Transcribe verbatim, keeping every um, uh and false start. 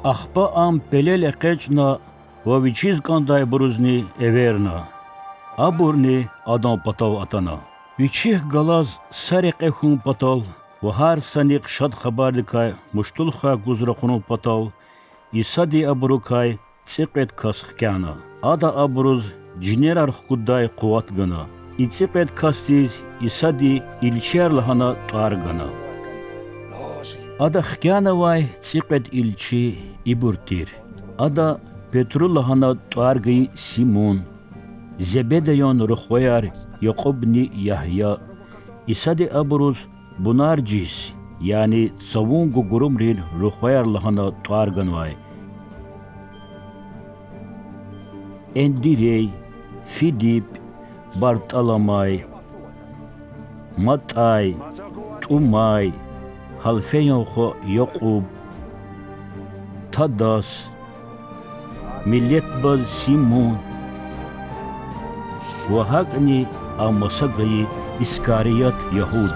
Ахпа Ам пелел экъечІна ва Вичиз кІандайбурузни эверна. Абурни Адан патав атана. Вичихъ галаз са рекье хьун патал ва гьар санихъ Шад Хабардикай муштулухар гуз ракъурун патал Исади абурукай цІикьвед кас хкяна. Ада абуруз жинерар хкуддай къуват гана. И цІикьвед касдиз Исади илчияр лагьана тІвар гана. Ада хкянавай цІикьвед илчи ибур тир: Ада Петру лагьана тІвар гайи Симун, Зебедаян рухваяр Якьубни Ягья. Исади абуруз Бунаржис, яни Цавун гугурумрин рухваяр лагьана тІвар ганвай: Эндирей, Филип, БартІаламай, МатІай, ТІумай, Гьалфеян хва Якьуб, Тадас, миллетбаз Симун ва гьакІни а маса гайи Искарият Ягьуд.